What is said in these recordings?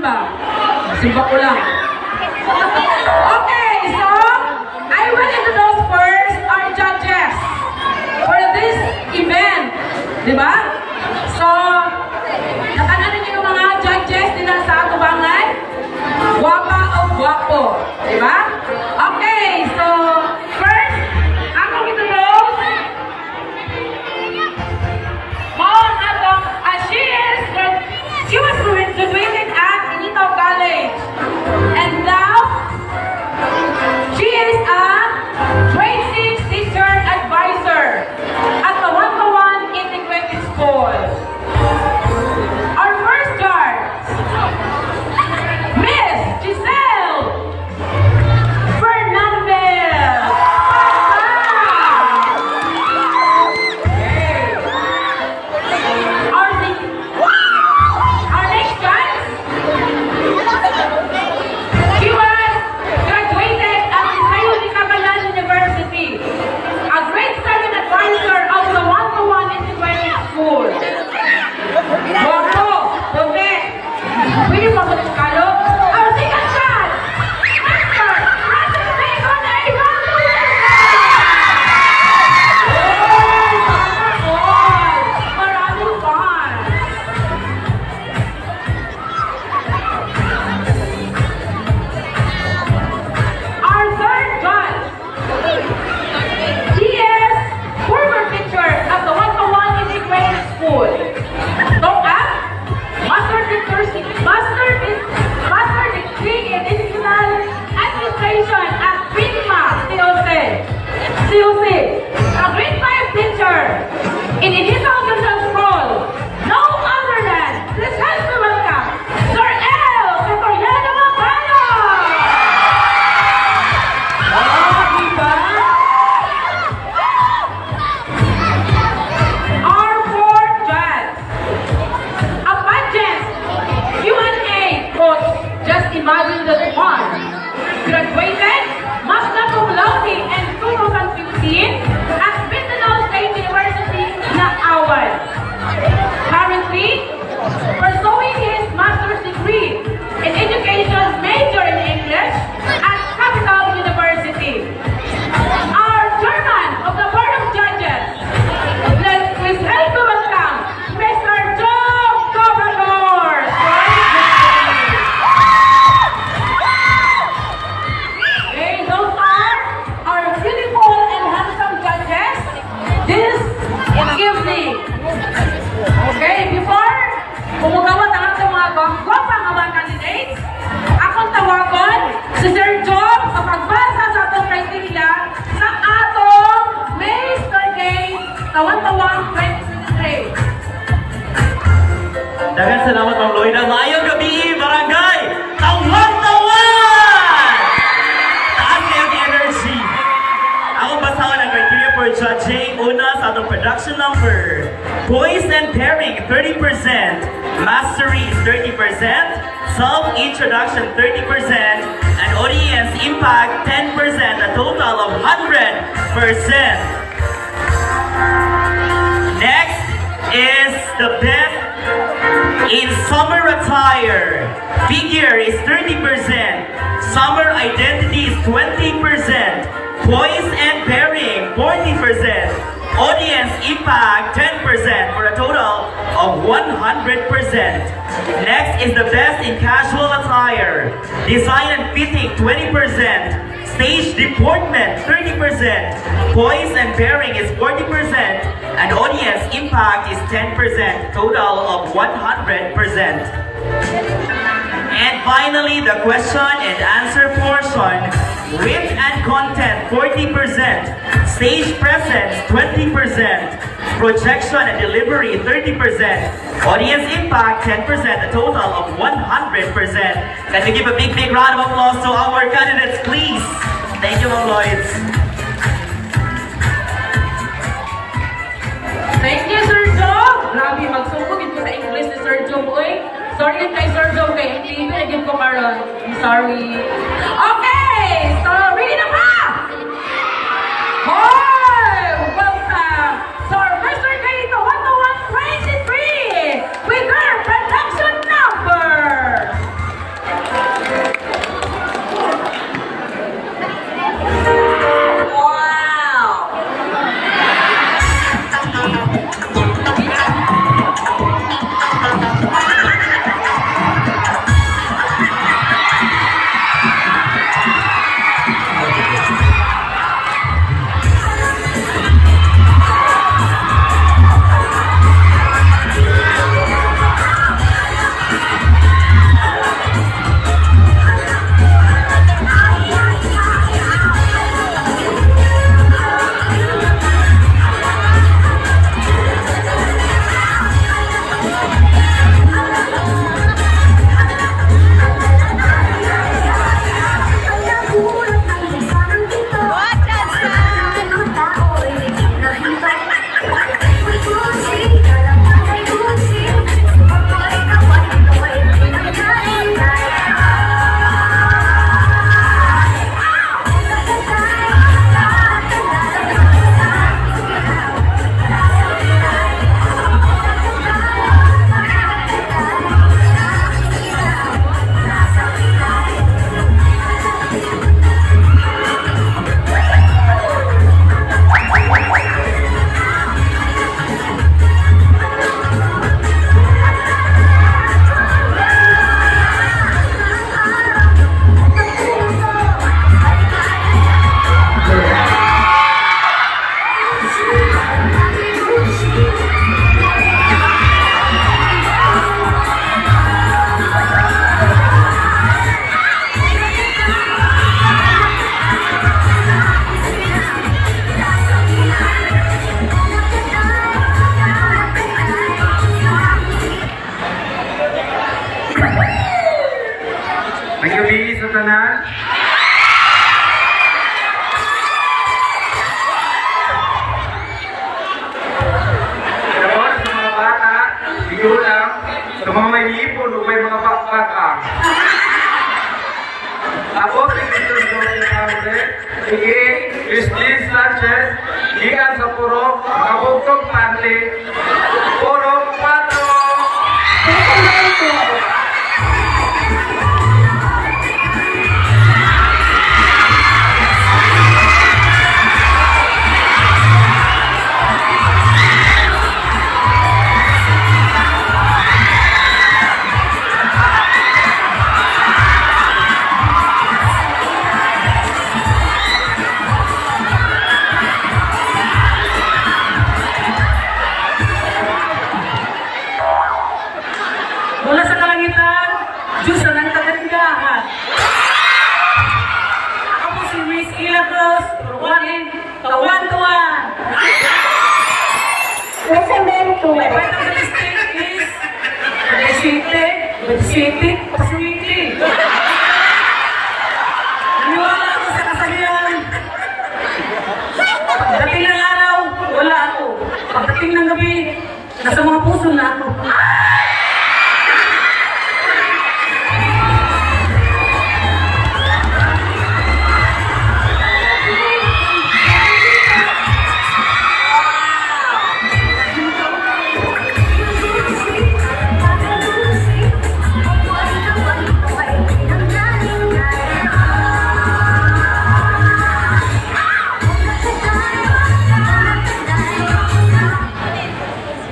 ba? Simba ko lang. Okay, so I will introduce first our judges for this event. Di ba? So, nakanan ninyo yung mga judges nila sa atubangan? Guwapa o guwapo. Di ba? Okay, so first, akong introduce mao ang atong, she was graduated at Initao College. And now, she is a grade 6 teacher advisor at the 1 Integrated School. Our first judge, Miss Giselle Fernandez. Okay. Our next judge, she was graduated at Liceo de Cagayan University, a grade 7 advisor of the 1-to-1 Integrated School. Guwapo, puti. Pwede pa ba ng Tagalog? Our second judge, Mr. Francis Bacon A. Valdueza! Uy, sana all! Maraming fans! Our third judge, he is former teacher at the 1-to-1 Integrated School. Took up Master degree in Educational Administration at PHINMA, COC. COC. A grade 5 teacher in Initao Central School. No other than, please help me welcome Sir L. Victoriano Mapano! Oh, diba? Our fourth judge, a pageant Q&A coach. Just imagine that one. Graduated Master Cum Laude in 2015 at Mindanao State University, Naawan. Currently, pursuing his master's degree in education, major in English at Capital University. Our chairman of the Board of Judges, let's please help to welcome Mr. Joe Cobrador. Okay, those are our beautiful and handsome judges this evening. Okay, before pumugawat ang atong mga gwapa nga mga candidates, akong tawagon si Sir Job sa pagbasa sa atong criteria sa atong Mr. Gay Tawan-Tawan 2023. Daghang salamat, Ma'am Lloyda. Maayong gabi, Barangay! Tawan-tawan! Taas kayong energy. Akong basahon ang criteria for judging. Una sa atong production number. Poise and bearing, 30%. Mastery is 30%. Self-introduction, 30%. And audience impact, 10%. A total of 100%. Next is the best in summer attire. Figure is 30%. Summer identity is 20%. Poise and bearing, 40%. Audience impact, 10% for a total of 100%. Next is the best in casual attire. Design and fitting, 20%. Stage deportment, 30%. Poise and bearing is 40%. And audience impact is 10%. Total of 100%. And finally, the question and answer portion. Wit and content, 40%. Stage presence, 20%. Projection and delivery, 30%. Audience impact, 10%. A total of 100%. Can we give a big, big round of applause to our candidates, please? Thank you, Ma'am Lloyds. Thank you, Sir Joe. Grabe, magsugod ko sa English ni Sir Joe. Uy, sorry kay Sir Joe, kay hindi na ko karon. I'm sorry. Okay, so ready na ba? Hoy! Welcome to our Mr. Gay 12123 with our production number. Gabi sa tanan. Karon sa mga bata, tigulang, sa mga may hipon o may mga bakbakang. Ako si Victor Jorge Carre, aka Christine Sanchez, gikan sa Purok, Kabugtong Panli, Purok 4! Mula sa kalangitan, Diyos ang ang kagalingahan. Ako po si Miss Ilacos, Ruwanin, Kawan-Tuwan. Measurement 2. My final mistake is Resite, Resite, Pasuiti. Naniwala ako sa kasabihan. Pagdating ng araw, wala ako. Pagdating ng gabi, nasa mga puso na ako.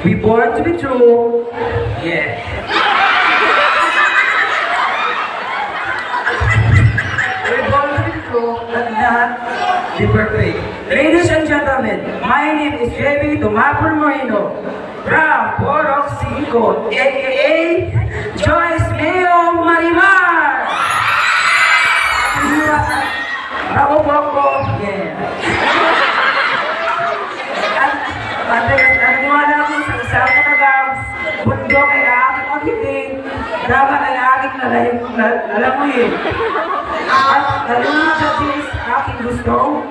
We born to be true. Yeah. We born to be true, but not be perfect. Ladies and gentlemen, my name is JB Tomapur Moreno from Borok Cinco, aka Joyce Mayo Marimar. Ako po ako. Yeah. At naniwala ako sa isang katagang bundok ay aking akitin, dapat ay aking lalanguyin. At nalunod sa Diyos aking gusto.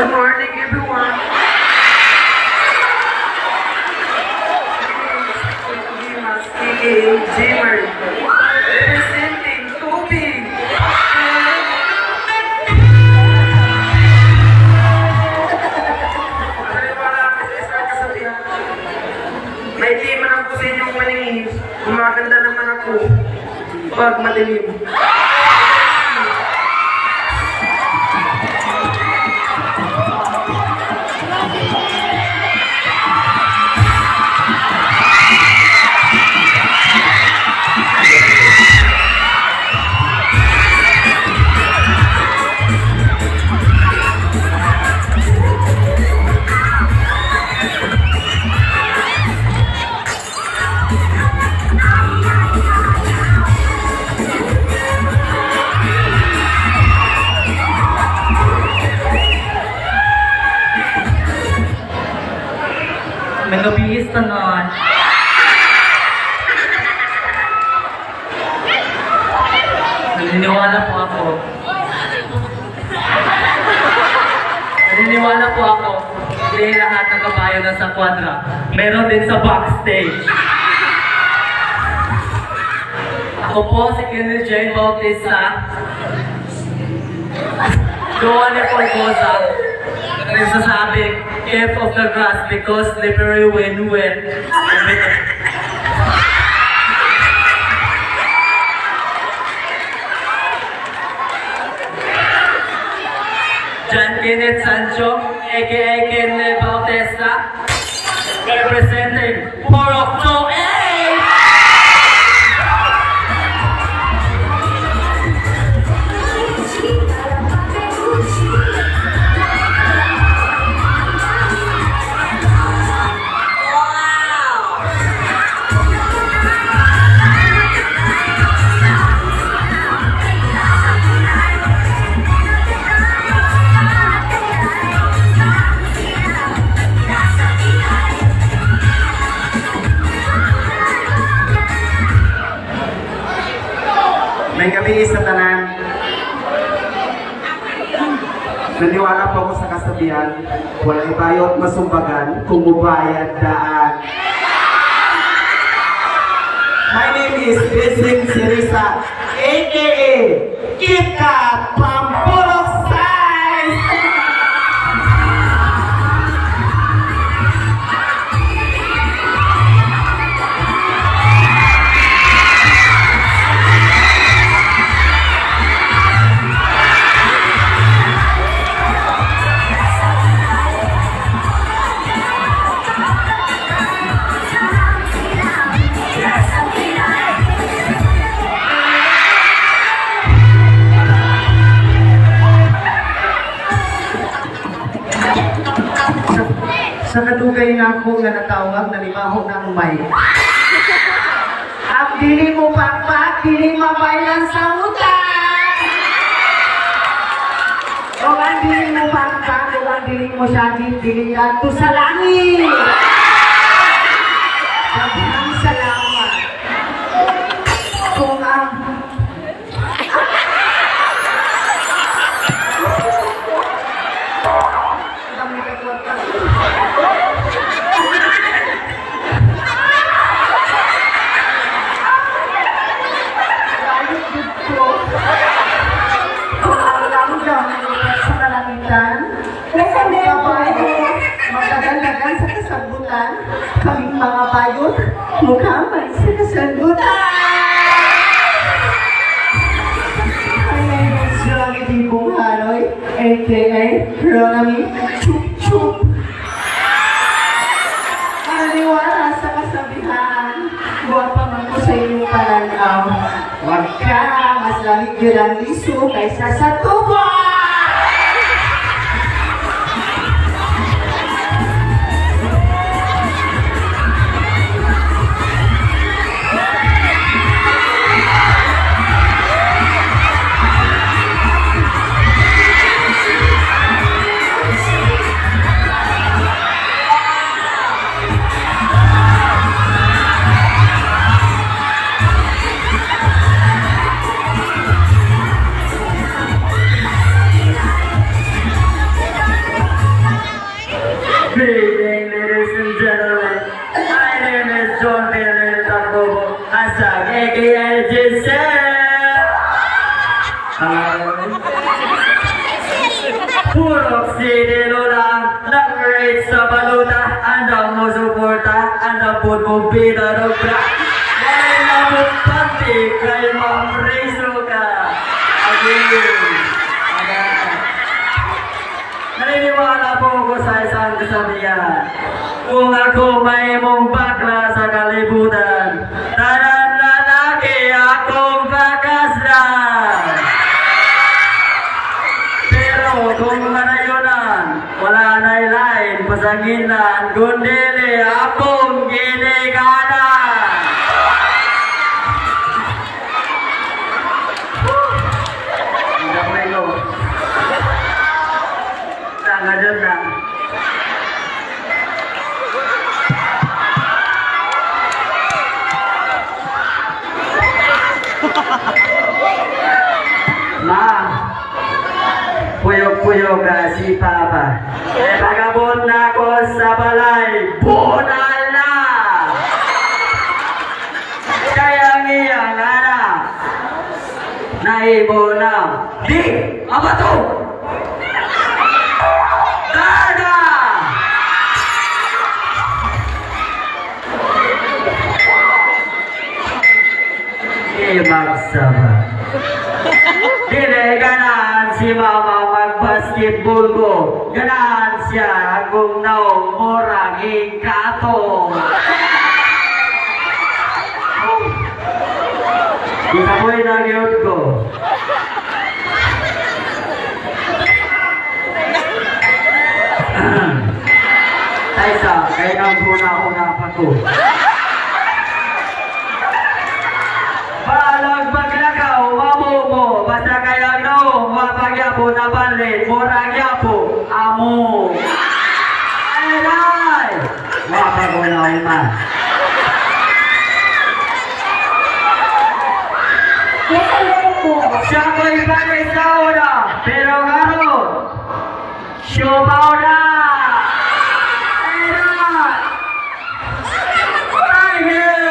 Good morning, everyone. Dimas, aka Jimmer, representing Tubig. Naniniwala ako sa isang kasabihan. May di man ako sa inyong maningis, gumaganda naman ako pag madilim. Nagabihis tanan. Naniniwala po ako. Naniniwala po ako. Hindi lahat ng kabayo nasa kwadra. Meron din sa backstage. Ako po si Kenny Jane Bautista. Joanne Forgosa. Nagsasabi, "Keep off the grass because slippery when wet." John Kenneth Sancho, aka Kenny Bautista, representing Porok 8! Maayong gabii sa tanan. Naniwala po ako sa kasabihan, walay bayot masumbagan kung mubayad daan. My name is Blessing Sirisa, aka KitKat from Purok Size! Sa kadugay na ako nga natawag, nalimaho na ang mic. Ang dili mo pakpak, dili mabayan sa utang! O ang dili mo pakpak, o ang dili mo sagit, dili to sa langit! Daghang salamat. Kung ang Bayot dito. Kung ang langgam sa kalangitan, ang kabayo, magdagandagan sa kasagutan, kaming mga bayot, mukha man sa kasagutan. My name is Ronnie D. Bunghanoy, aka Ronnie Chup Chup. Mananiwala sa kasabihan, guwapa man ko sa inyong pananaw. Wag ka, mas lamig yun ang liso kaysa sa tubo! Good evening, ladies and gentlemen. My name is John Peter Tacobo, Asag, aka Giselle. Purok City Lola, nag-rate sa baluta, andang mo suporta, andang po mo bida ng bra. Walay na mo pati kay Ma'am Rizzo ka. Again. Again. Naniniwala po ako sa isang kasabihan. Kung ako may mong bakla sa kalibutan, tanan lalaki akong kakaslan. Pero kung manayunan, wala na'y lain pasanginan, kundili akong ginikanan. Hindi ako ikaw. Tanga dyan na. Ma, puyok-puyok ka si Papa. Eh, pagabot na ako sa balay, bunal na! Kaya ang iyang anak, naibo na, di, apa to? Darna! Di magsama. Dili ganahan si mama mag-basketball ko. Ganahan siya kung naong murang hingkato. Gikapoy na gyud ko. Taysa, kay nang una-una pa ko. Balag maglakaw, mamumo, basta kaya no, mapagyapo na balit, murag yapo, amo. Ay, ay! Wapago na uma. Yes, hello. Siya ko'y bagay sa una, pero karon, siopao na! Ayun! Thank you!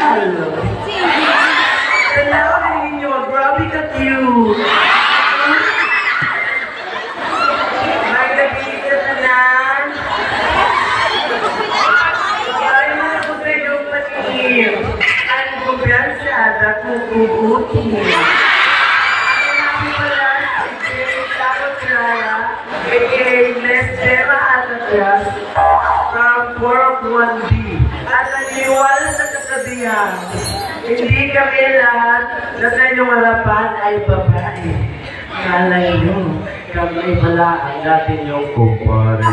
Hello. Hello, ninyo. Grabe ka cute. May nag-iisa tanan. Ay, mga ko sa iyong patingin. Ang kumpiyansa at kukubuti. Ang pala si Jane Takot Raya, aka Miss Gemma Alcatraz from Purok 1B. At naniwala sa kasabihan, hindi kami lahat na sa inyong harapan ay babae. Malay nyo, kami pala ang dati niyong kumpare.